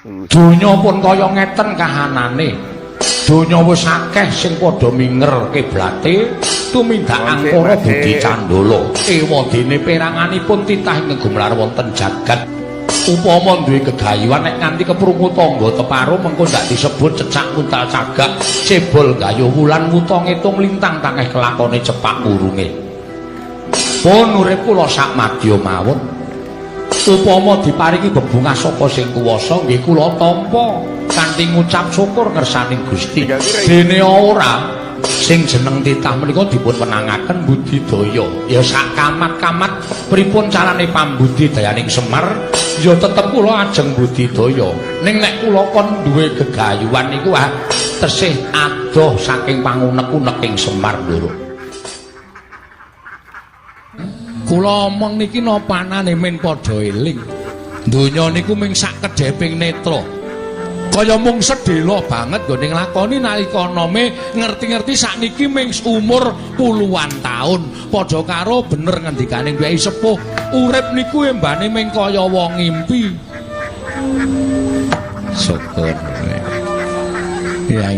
Donya pun kaya ngeten kahanane. Donya wis akeh sing padha minger kiblate tumindak angkara budi candala. Ewadene peranganipun titah ingkang gumelar wonten jagat. Upama duwe gegayuhan nek nganti keprungu tangga teparo mengko ndak disebut cecak muntal cagak, cebol gayuh wulan wuta ngitung lintang tangeh kelakone cepak urunge. Pun urip kula sak madya mawon. Upama diparingi bebungah saka sing kuwasa nggih kula tampa kanthi ngucap syukur ngersaning Gusti. Dene ora sing jeneng titah menika dipun wenangaken budidaya. Ya sak kamat-kamat pripun carane pambudidayaning Semar ya tetep kula ajeng budidaya. Ning nek kula kon duwe gegayuhan niku ah tesih adoh saking pangunek-uneking Semar, Ndoro. Kula omong niki napa anane men padha eling. Donya niku ming sak kedheping netra. Kaya mung sedhela banget nggone nglakoni nalika nome ngerti-ngerti sakniki ming umur puluhan taun. Padha karo bener ngendikane Kyai Sepuh, urip niku embane ming kaya wong ngimpi. Syukur. Ya.